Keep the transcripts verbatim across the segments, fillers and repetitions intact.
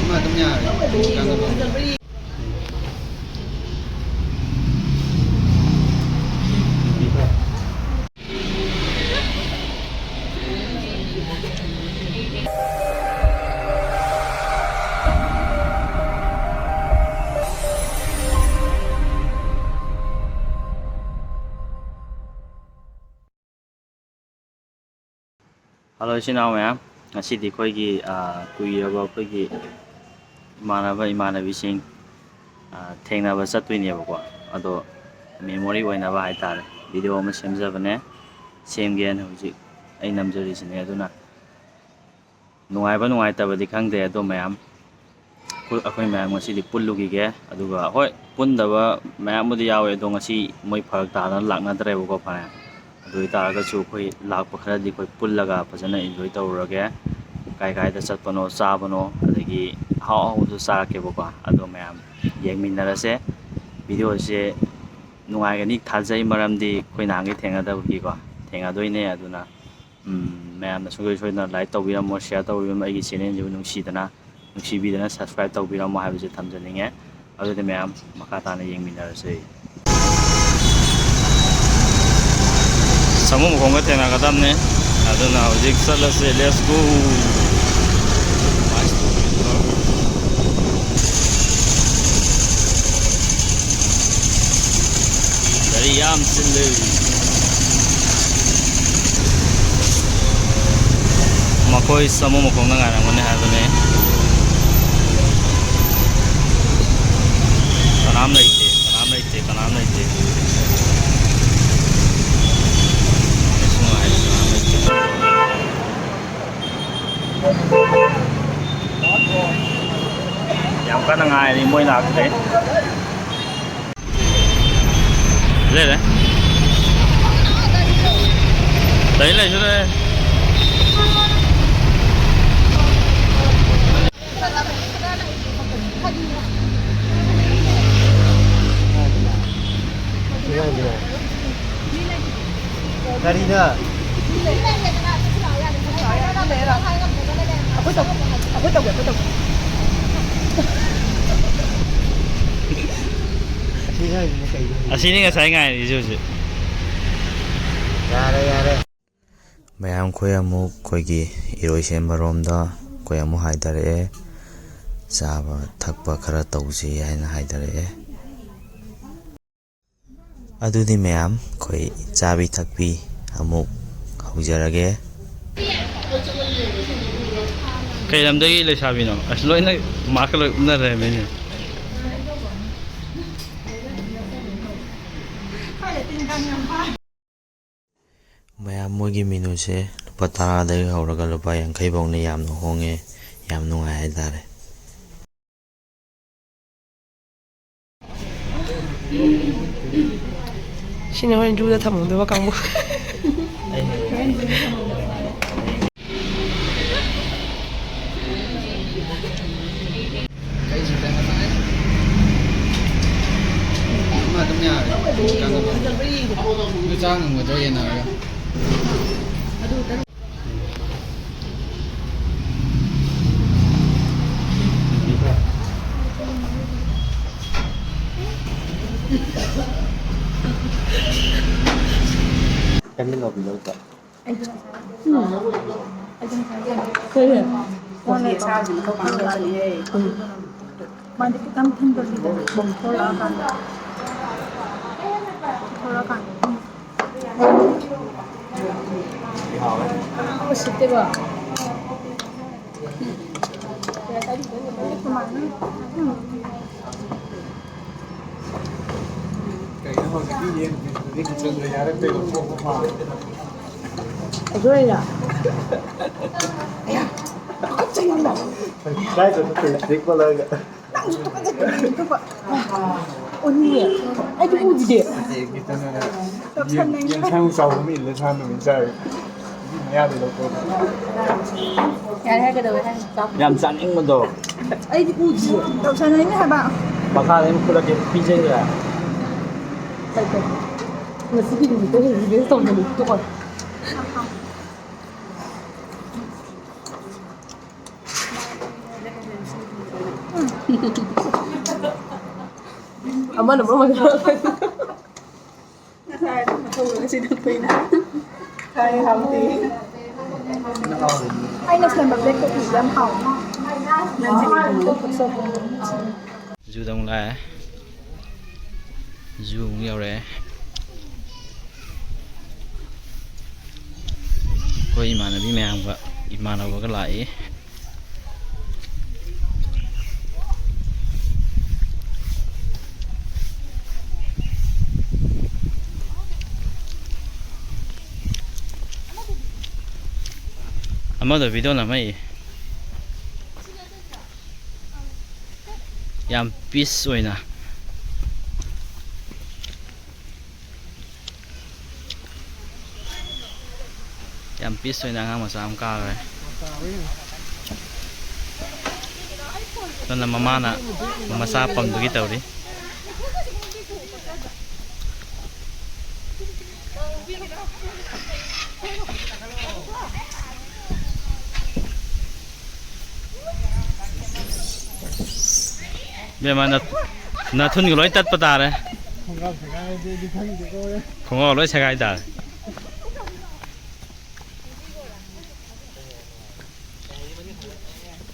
ꯑꯃ ꯑꯗꯨꯝ ꯌꯥꯔꯦ꯫ ꯍꯜꯂꯣ, ꯏꯆꯤꯟ ꯏꯅꯥꯎ ꯃꯌꯥꯝ, ꯉꯁꯤꯗꯤ ꯑꯩꯈꯣꯏꯒꯤ, ꯑ, ꯀꯨꯏꯔꯕ ꯑꯩꯈꯣꯏꯒꯤ ꯏꯃꯥꯟꯅꯕ ꯏꯃꯥꯟꯅꯕꯤꯁꯤꯡ, ꯑ, ꯊꯦꯡꯅꯕ ꯆꯠꯇꯣꯏꯅꯦꯕꯀꯣ꯫ ꯑꯗꯣ memory ꯑꯣꯏꯅꯕ ꯍꯥꯏꯇꯥꯔꯦ, video ꯑꯃ ꯁꯦꯝꯖꯕꯅꯦ, ꯁꯦꯝꯒꯦꯅ ꯍꯧꯖꯤꯛ ꯑꯩ ꯅꯝꯖꯔꯤꯁꯤꯅꯦ꯫ ꯑꯗꯨꯅ ꯅꯨꯡꯉꯥꯏꯕ ꯅꯨꯡꯉꯥꯏꯇꯕꯗꯤ ꯈꯪꯗꯦ, ꯑꯗꯣ ꯃꯌꯥꯝ ꯑꯩꯈꯣꯏ, ꯑꯩꯈꯣꯏ ꯃꯌꯥꯝ ꯉꯁꯤꯗꯤ ꯄꯨꯜꯂꯨꯈꯤꯒꯦ꯫ ꯑꯗꯨꯒ ꯍꯣꯏ, ꯄꯨꯟꯗꯕ ꯃꯌꯥꯝꯕꯨꯗꯤ ꯌꯥꯎꯋꯦ, ꯑꯗꯣ ꯉꯁꯤ ꯃꯣꯏ ꯐꯔꯛ ꯇꯥꯗꯅ ꯂꯥꯛꯅꯗ꯭ꯔꯦꯕꯀꯣ꯫ ꯐꯅꯌꯥꯝ, ꯑꯗꯨ ꯑꯣꯏꯇꯥꯔꯒꯁꯨ ꯑꯩꯈꯣꯏ ꯂꯥꯛꯄ ꯈꯔꯗꯤ ꯑꯩꯈꯣꯏ ꯄꯨꯜꯂꯒ ꯐꯖꯅ enjoy ꯇꯧꯔꯨꯔꯒꯦ꯫ ꯀꯥꯏ ꯀꯥꯏꯗ ꯆꯠꯄꯅꯣ, ꯆꯥꯕꯅꯣ, ꯑꯗꯒꯤ ꯑꯍꯥꯎ ꯑꯍꯥꯎꯕꯁꯨ ꯆꯥꯔꯛꯀꯦꯕꯀꯣ꯫ ꯑꯗꯣ ꯃꯌꯥꯝ ꯌꯦꯡꯃꯤꯟꯅꯔꯁꯦ꯫ Videoꯁꯦ ꯅꯨꯡꯉꯥꯏꯒꯅꯤ ꯊꯥꯖꯩ, ꯃꯔꯝꯗꯤ ꯑꯩꯈꯣꯏ ꯅꯍꯥꯟꯒꯩ ꯊꯦꯡꯅꯗꯕꯒꯤꯀꯣ꯫ ꯊꯦꯡꯅꯗꯣꯏꯅꯦ꯫ ꯑꯗꯨꯅ ꯎꯝ, ꯃꯌꯥꯝꯅ ꯁꯨꯡꯁꯣꯏ ꯁꯣꯏꯗꯅ like ꯇꯧꯕꯤꯔꯝꯃꯣ, share ꯇꯧꯕꯤꯔꯝꯃꯣ, ꯑꯩꯒꯤ channelꯁꯤꯕꯨ ꯅꯨꯡꯁꯤꯗꯅ, ꯅꯨꯡꯁꯤꯕꯤꯗꯅ subscribe ꯇꯧꯕꯤꯔꯝꯃꯣ ꯍꯥꯏꯕꯁꯦ ꯊꯝꯖꯅꯤꯡꯉꯦ꯫ ꯑꯗꯨꯗꯤ ꯃꯌꯥꯝ ꯃꯈꯥ ꯇꯥꯅ ꯌꯦꯡꯃꯤꯟꯅꯔꯁꯦ꯫ ꯁꯥꯃꯨ ꯃꯈꯣꯡꯒ ꯊꯦꯡꯅꯒꯗꯕꯅꯦ꯫ ꯑꯗꯨꯅ ꯍꯧꯖꯤꯛ ꯆꯠꯂꯁꯦ, let's go꯫ ꯒꯥꯔꯤ ꯌꯥꯝ ꯆꯤꯜꯂꯦ꯫ ꯃꯈꯣꯏ ꯁꯥꯃꯨ ꯃꯈꯣꯡꯗ ꯉꯥꯏꯔꯝꯒꯅꯤ ꯍꯥꯏꯕꯅꯦ꯫ ꯀꯅꯥꯝ ꯂꯩꯇꯦ, ꯀꯅꯥꯝ ꯂꯩꯇꯦ, ꯀꯅꯥꯝ ꯂꯩꯇꯦ꯫ ꯀꯩꯁꯨ ꯉꯥꯏꯔꯦ, ꯀꯅꯥꯝ ꯂꯩꯇꯦ꯫ ꯌꯥꯝ ꯀꯟꯅ ꯉꯥꯏꯔꯤ, ꯃꯣꯏ ꯂꯥꯛꯇ꯭ꯔꯤ꯫ ꯂꯩꯔꯦ꯫ ꯂꯩ, ꯂꯩꯁꯨ ꯂꯩ꯫ ꯀꯔꯤꯅꯣ? ꯃꯨꯠ ꯇꯧꯒꯦ, ꯃꯨꯠ ꯇꯧꯒꯦ꯫ ꯑꯁꯤꯅꯤ ꯉꯁꯥꯏ ꯉꯥꯏꯔꯤꯁꯦ ꯍꯧꯖꯤꯛ꯫ ꯌꯥꯔꯦ, ꯌꯥꯔꯦ꯫ ꯃꯌꯥꯝ, ꯑꯩꯈꯣꯏ ꯑꯃꯨꯛ ꯑꯩꯈꯣꯏꯒꯤ ꯏꯔꯣꯏꯁꯦꯝꯕꯔꯣꯝꯗ ꯑꯩꯈꯣꯏ ꯑꯃꯨꯛ ꯍꯥꯏꯊꯔꯛꯑꯦ꯫ ꯆꯥꯕ ꯊꯛꯄ ꯈꯔ ꯇꯧꯁꯤ ꯍꯥꯏꯅ ꯍꯥꯏꯊꯔꯛꯑꯦ꯫ ꯑꯗꯨꯗꯤ ꯃꯌꯥꯝ, ꯑꯩꯈꯣꯏ ꯆꯥꯕꯤ ꯊꯛꯄꯤ ꯑꯃꯨꯛ ꯍꯧꯖꯔꯒꯦ꯫ ꯀꯩ ꯂꯝꯗꯒꯤ ꯂꯩꯁꯥꯕꯤꯅꯣ? ꯑꯁ, ꯂꯣꯏꯅ ꯃꯥꯛꯀ ꯂꯣꯏ ꯎꯞꯅꯔꯦ ꯃꯤꯅꯦ꯫ ꯃꯌꯥꯝ, ꯃꯣꯏꯒꯤ ꯃꯦꯅꯨꯁꯦ ꯂꯨꯄꯥ ꯇꯔꯥꯗꯒꯤ ꯍꯧꯔꯒ ꯂꯨꯄꯥ ꯌꯥꯡꯈꯩ ꯐꯥꯎꯅ ꯌꯥꯝꯅ ꯍꯣꯡꯉꯦ, ꯌꯥꯝ ꯅꯨꯡꯉꯥꯏ ꯍꯥꯏꯇꯥꯔꯦ꯫ ꯁꯤꯅ ꯍꯣꯔꯦꯟ ꯖꯨꯗ ꯊꯝꯃꯝꯗꯣꯏꯕ ꯀꯥꯡꯕꯨ꯫ ꯑꯃ ꯑꯗꯨꯝ ꯌꯥꯔꯦ꯫ ꯀꯩꯅꯣ, ꯅꯣꯏ ꯆꯥ ꯉꯝꯒꯗ꯭ꯔꯣ ꯌꯦꯟꯅꯔꯒ? ꯀꯩꯅꯣ ꯂꯧꯕꯤꯔꯣ꯫ ꯀꯔꯤ? ꯀꯣꯟꯅ ꯆꯥꯁꯤꯅ ꯀꯧꯀꯥꯟ ꯆꯠꯄꯅꯤꯍꯦ꯫ ꯎꯝ꯫ ꯃꯥꯗꯤ ꯈꯤꯇꯪ ꯊꯤꯟꯗꯣꯛꯈꯤꯗꯅ ꯊꯣꯛꯂꯛꯑꯀꯥꯟꯗ꯫ ꯊꯣꯛꯂꯛꯑꯀꯥꯟꯗ꯫ ꯎꯁꯤꯠꯇꯦꯕ꯫ ꯀꯩꯅꯣ ꯍꯧꯖꯤꯛꯀꯤ ꯌꯦꯟ ꯄꯤꯁꯇꯨꯗꯤ ꯀꯤꯠꯆꯟꯗ ꯌꯥꯔꯛꯇꯣꯏ ꯂꯧꯊꯣꯛꯄ ꯃꯥꯜꯂꯦ꯫ ꯑꯗꯨ ꯑꯣꯏꯅ꯫ ꯑꯌꯥ, ꯇꯨꯀꯠꯆꯩꯌꯦ꯫ ꯀꯥꯏꯗꯅꯣ ꯄ꯭ꯂꯥꯁꯇꯤꯛ ꯄꯜꯂꯒ꯫ ꯅꯪꯁꯨ ꯇꯨꯀꯠꯆꯩ, ꯀꯩꯅꯣ ꯇꯧꯕ꯫ ꯑꯣꯅꯤꯌꯦ꯫ ꯑꯩꯗꯤ ꯎꯗꯤꯌꯦ꯫ ꯌꯦꯟ, ꯌꯦꯟꯁꯥꯡ ꯆꯥꯎꯕ ꯑꯃ ꯏꯜꯂ ꯁꯥ ꯅꯨꯃꯤꯠ ꯆꯥꯔꯦ꯫ ꯃꯌꯥꯗ ꯂꯧꯊꯣꯛꯑꯒ꯫ ꯌꯥꯔꯦ, ꯍꯥꯏ ꯀꯩꯗꯧꯋꯦ ꯍꯥꯏꯅꯣ? ꯆꯥꯎ꯫ ꯌꯥꯝ ꯆꯥꯅꯤꯡꯕꯗꯣ꯫ ꯑꯩꯗꯤ ꯎꯗꯤꯌꯦ꯫ ꯇꯧꯁꯟꯅꯩꯅꯦ ꯍꯥꯏꯕ꯫ ꯃꯈꯥꯗ ꯑꯃꯨꯛ ꯈꯨꯠꯂꯛꯀꯦ, ꯄꯤꯖꯒꯦ꯫ ꯀꯩ, ꯀꯩ? ꯉꯁꯤꯒꯤ ꯅꯨꯃꯤꯠꯇ ꯍꯦꯟꯅ revenge ꯇꯧꯗꯅ ꯇꯣꯛꯑꯣ꯫ ꯑꯃꯅ ꯃꯃꯜ ꯉꯁꯥꯏ ꯑꯗꯨꯝ ꯊꯣꯡꯉꯒ ꯁꯤꯗ ꯀꯨꯏꯅ ꯈꯥꯏ ꯍꯥꯎꯇꯦ꯫ ꯑꯩꯅ ꯁꯦꯝꯕ ꯕ꯭ꯂꯦꯛ ꯀꯣꯐꯤꯁꯦ ꯌꯥꯝ ꯍꯥꯎꯋꯦ꯫ ꯅꯪꯁꯦ ꯀꯩꯅꯣ ꯈꯨꯠꯁꯣꯛ꯫ ꯖꯨꯗ ꯑꯃꯨꯛ ꯂꯥꯛꯑꯦ꯫ ꯖꯨ ꯑꯃꯨꯛ ꯌꯧꯔꯛꯑꯦ꯫ ꯑꯩꯈꯣꯏ ꯏꯃꯥꯟꯅꯕꯤ ꯃꯌꯥꯝꯒ ꯏꯃꯥꯟꯅꯕꯒ ꯂꯥꯛꯏ꯫ ꯑꯃꯗꯣ ꯚꯤꯗꯤꯑꯣ ꯅꯝꯃꯛꯏ꯫ ꯌꯥꯝ ꯄꯤꯁ ꯑꯣꯏꯅ꯫ ꯌꯥꯝ ꯄꯤꯁ ꯑꯣꯏꯅ ꯑꯉꯥꯡ ꯃꯆꯥ ꯑꯃ ꯀꯥꯈ꯭ꯔꯦ꯫ ꯑꯗꯨꯅ ꯃꯃꯥꯅ ꯃꯆꯥ ꯄꯝꯗꯨꯒꯤ ꯇꯧꯔꯤ꯫ ꯏꯕꯦꯝꯃ, ꯅ-, ꯅꯊꯨꯟꯒ ꯂꯣꯏ ꯇꯠꯄ ꯇꯥꯔꯦ꯫ ꯈꯣꯡꯒ꯭ꯔꯥꯎ ꯁꯦꯒꯥꯏꯔꯗꯤ ꯑꯩꯗꯤ ꯈꯪꯗꯦꯀꯣ꯫ ꯈꯣꯡꯒ꯭ꯔꯥꯎ ꯂꯣꯏ ꯁꯦꯒꯥꯏ ꯇꯥꯔꯦ꯫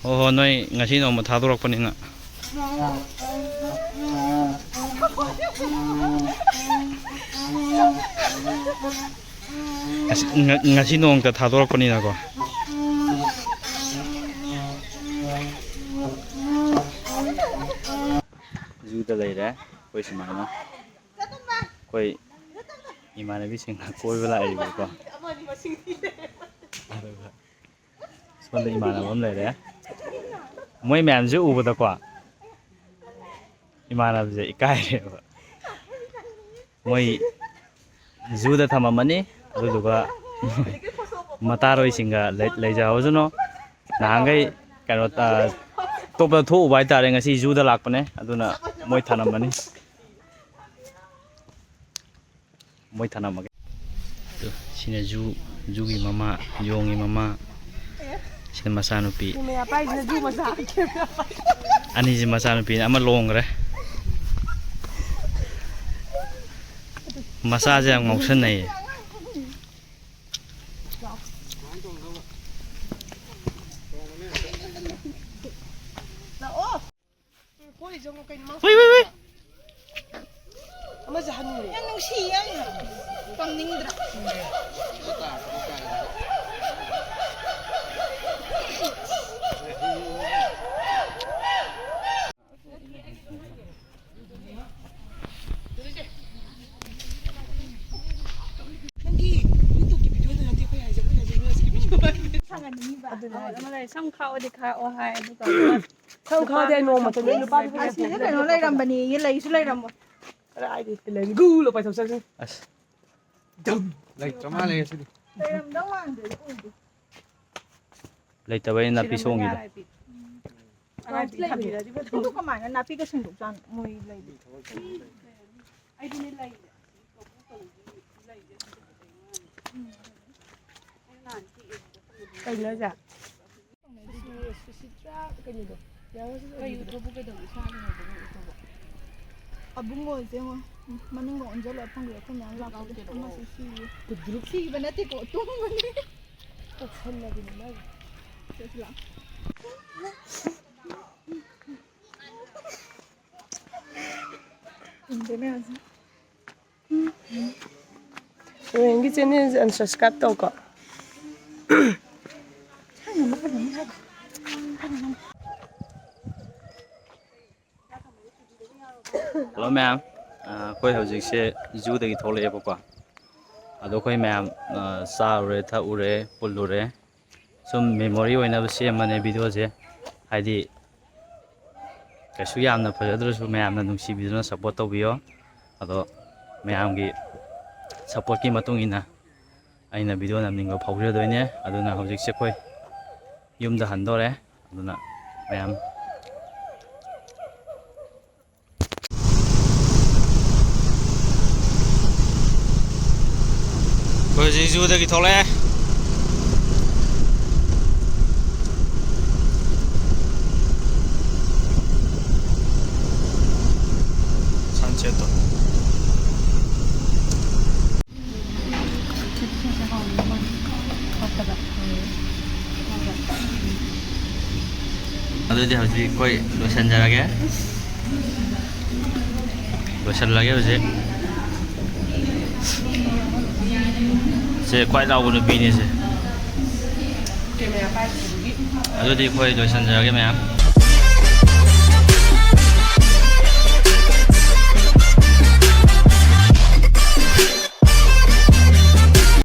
ꯍꯣ ꯍꯣ, ꯅꯣꯏ ꯉꯁꯤ ꯅꯣꯡꯃ ꯊꯥꯗꯣꯔꯛꯄꯅꯤꯅ꯫ ꯉꯁꯤ, ꯉ-, ꯉꯁꯤ ꯅꯣꯡꯃꯇ ꯊꯥꯗꯣꯔꯛꯄꯅꯤꯅꯀꯣ꯫ ꯖꯨꯗ ꯂꯩꯔꯦ ꯑꯩꯈꯣꯏ ꯁꯨꯃꯥꯏꯅ꯫ ꯑꯩꯈꯣꯏ ꯏꯃꯥꯟꯅꯕꯤꯁꯤꯡ ꯀꯣꯏꯕ ꯂꯥꯛꯏꯕꯀꯣ꯫ ꯑꯗꯨꯒ ꯁꯣꯝꯗ ꯏꯃꯥꯟꯅꯕ ꯑꯃ ꯂꯩꯔꯦ꯫ ꯃꯣꯏ ꯃꯌꯥꯝꯁꯦ ꯎꯕꯗꯀꯣ, ꯏꯃꯥꯟꯅꯕꯁꯦ ꯏꯀꯥꯏꯔꯦꯕ꯫ ꯃꯣꯏ ꯖꯨꯗ ꯊꯝꯃꯝꯃꯅꯤ, ꯑꯗꯨꯗꯨꯒ ꯃꯇꯥꯔꯣꯏꯁꯤꯡꯒ ꯂꯩ-, ꯂꯩꯖꯍꯧꯁꯅꯨ꯫ ꯅꯍꯥꯟꯈꯩ ꯀꯩꯅꯣ, ꯑ, ꯑꯇꯣꯞꯄꯗ ꯊꯣꯛꯎꯕ ꯍꯥꯏꯇꯥꯔꯦ, ꯉꯁꯤ ꯖꯨꯗ ꯂꯥꯛꯄꯅꯦ, ꯑꯗꯨꯅ ꯃꯣꯏ ꯊꯝꯃꯝꯃꯅꯤ꯫ ꯃꯣꯏ ꯊꯅꯝꯃꯒꯦ꯫ ꯑꯗꯨ ꯁꯤꯅ ꯖꯨ, ꯖꯨꯒꯤ ꯃꯃꯥ, ꯌꯣꯡꯒꯤ ꯃꯃꯥ꯫ ꯁꯤꯅ ꯃꯆꯥꯅꯨꯄꯤ꯫ ꯁꯤ ꯃꯌꯥ ꯄꯥꯏꯁꯤꯅ ꯖꯨ ꯃꯆꯥ꯫ ꯑꯅꯤꯁꯤ ꯃꯆꯥꯅꯨꯄꯤꯅꯤ, ꯑꯃ ꯂꯣꯡꯈ꯭ꯔꯦ꯫ ꯃꯆꯥꯁꯦ ꯌꯥꯝ ꯉꯥꯎꯁꯟꯅꯩꯌꯦ꯫ ꯂꯥꯛꯑꯣ꯫ ꯍꯨꯏ, ꯍꯨꯏ, ꯍꯨꯏ꯫ ꯑꯃꯁꯦ ꯍꯅꯨꯔꯦ꯫ ꯌꯥꯝ ꯅꯨꯡꯁꯤ, ꯌꯥꯝꯅ꯫ ꯄꯝꯅꯤꯡꯗ꯭ꯔꯥ? ꯅꯪꯒꯤ YouTube-ꯀꯤ video-ꯗꯨ ꯅꯠꯇꯦ ꯑꯩꯈꯣꯏ ꯍꯥꯏꯁꯦ, ꯑꯩꯈꯣꯏ ꯍꯥꯏꯁꯦ reels-ꯀꯤ video꯫ ꯑꯗꯨꯅꯦ ꯍꯥꯏꯁꯦ꯫ ꯑꯃ ꯂꯩ, ꯁꯝ ꯈꯥꯛꯑꯣꯗꯤ ꯈꯥꯛꯑꯣ ꯍꯥꯏ, ꯑꯗꯨꯒ ꯁꯝ ꯈꯥꯛꯑꯣꯗꯤ ꯍꯥꯏ, ꯅꯣꯡꯃꯇ ꯅꯣꯏ ꯂꯨꯄꯥ ꯐꯤꯐꯇꯤ ꯑꯁꯤꯗ ꯀꯩꯅꯣ ꯂꯩꯔꯝꯕꯅꯦꯌꯦ, ꯂꯩꯁꯨ ꯂꯩꯔꯝꯃꯣꯏ꯫ ꯀꯗꯥꯏꯗꯒꯤ ꯂꯩ? ꯒꯨ ꯂꯧ ꯄꯥꯏꯊꯣꯛꯆꯈ꯭ꯔꯦ꯫ ꯑꯁ꯫ ꯗꯝ꯫ ꯂꯩꯇ꯭ꯔ ꯃꯥꯜꯂꯦ ꯉꯁꯤꯗꯤ꯫ ꯂꯩꯔꯝꯗꯧ ꯃꯥꯟꯗꯦ, ꯎꯗꯦ꯫ ꯂꯩꯇꯕꯩ ꯅꯥꯄꯤ ꯁꯤꯔꯝꯃꯅꯤ ꯁꯣꯡꯉꯤꯗꯣ꯫ ꯑꯔꯥꯏꯕꯤ꯫ ꯑꯔꯥꯏꯕꯤ ꯊꯝꯕꯤꯔꯗꯤ ꯐꯗꯧꯕ꯫ ꯑꯗꯨ ꯀꯃꯥꯏꯅ ꯅꯥꯄꯤꯒ ꯁꯦꯡꯗꯣꯛꯆꯥꯅꯣ ꯃꯣꯏ ꯂꯩꯗꯣ? ꯑꯩꯗꯤꯅꯦ ꯂꯩ꯫ ꯀꯩꯅꯣ ꯍꯥꯏꯁꯦ? ꯁꯨꯁꯤꯇ꯭ꯔꯥ ꯀꯩꯅꯣꯗꯣ꯫ ꯀꯩ ꯎꯠꯊꯣꯛꯄ ꯀꯩꯗꯧꯒꯦ? ꯁꯥꯒꯤ ꯍꯥꯏꯕꯗꯣ ꯎꯠꯊꯣꯛꯄ꯫ ꯑꯕꯨꯡꯉꯣꯁꯦ ꯌꯦꯡꯉꯣ, ꯃꯅꯨꯡꯗ ꯑꯣꯟꯁꯤꯜꯂꯒ ꯐꯪꯗꯦ, ꯑꯩꯈꯣꯏ ꯃꯌꯥꯝ ꯂꯥꯛꯄꯗ ꯀꯥꯎꯗꯦ꯫ ꯑꯃꯁꯨ ꯁꯤꯌꯦ꯫ ꯀꯨꯗ꯭ꯔꯨꯛ꯫ ꯁꯤꯕ ꯅꯠꯇꯦꯀꯣ, ꯇꯨꯝꯕꯅꯦ꯫ ꯇꯧꯁꯜꯂꯕꯅꯤ ꯃꯥꯒꯤ꯫ ꯁꯤꯗꯁꯨ ꯂꯥꯛꯑꯣ꯫ ꯇꯨꯝꯗꯦ ꯃꯌꯥꯝꯁꯦ꯫ ꯔꯣꯍꯦꯟꯒꯤ channel-ꯁꯦ unsubscribe ꯇꯧꯀꯣ꯫ ꯍꯜꯂꯣ ꯃꯌꯥꯝ, ꯑ, ꯑꯩꯈꯣꯏ ꯍꯧꯖꯤꯛꯁꯦ ꯖꯨꯗꯒꯤ ꯊꯣꯛꯂꯛꯑꯦꯕꯀꯣ꯫ ꯑꯗꯣ ꯑꯩꯈꯣꯏ ꯃꯌꯥꯝ, ꯑ, ꯆꯥꯔꯨꯔꯦ, ꯊꯛꯎꯔꯦ, ꯄꯨꯜꯂꯨꯔꯦ꯫ ꯁꯨꯝ memory ꯑꯣꯏꯅꯕ ꯁꯦꯝꯕꯅꯦ video-ꯁꯦ꯫ ꯍꯥꯏꯗꯤ ꯀꯩꯁꯨ ꯌꯥꯝꯅ ꯐꯖꯗ꯭ꯔꯁꯨ ꯃꯌꯥꯝꯅ ꯅꯨꯡꯁꯤꯕꯤꯗꯨꯅ support ꯇꯧꯕꯤꯌꯣ꯫ ꯑꯗꯣ ꯃꯌꯥꯝꯒꯤ support-ꯀꯤ ꯃꯇꯨꯡ ꯏꯟꯅ ꯑꯩꯅ video ꯅꯝꯅꯤꯡꯕ ꯐꯥꯎꯖꯗꯣꯏꯅꯦ꯫ ꯑꯗꯨꯅ ꯍꯧꯖꯤꯛꯁꯦ ꯑꯩꯈꯣꯏ ꯌꯨꯝꯗ ꯍꯟꯗꯣꯔꯦ꯫ ꯑꯗꯨꯅ ꯃꯌꯥꯝ ꯑꯩꯈꯣꯏ ꯍꯧꯖꯤꯛ ꯖꯨꯗꯒꯤ ꯊꯣꯛꯂꯛꯑꯦ꯫ ꯑꯗꯨꯗꯤ ꯍꯧꯖꯤꯛ ꯑꯩꯈꯣꯏ ꯂꯣꯏꯁꯤꯟꯖꯔꯒꯦ꯫ ꯂꯣꯏꯁꯤꯜꯂꯒꯦ ꯍꯧꯖꯤꯛ꯫ ꯁꯦ, ꯈ꯭ꯋꯥꯏ ꯂꯥꯎꯕ ꯅꯨꯄꯤꯅꯦ ꯁꯦ꯫ ꯑꯗꯨꯗꯤ ꯑꯩꯈꯣꯏ ꯂꯣꯏꯁꯤꯟꯖꯔꯒꯦ ꯃꯌꯥꯝ꯫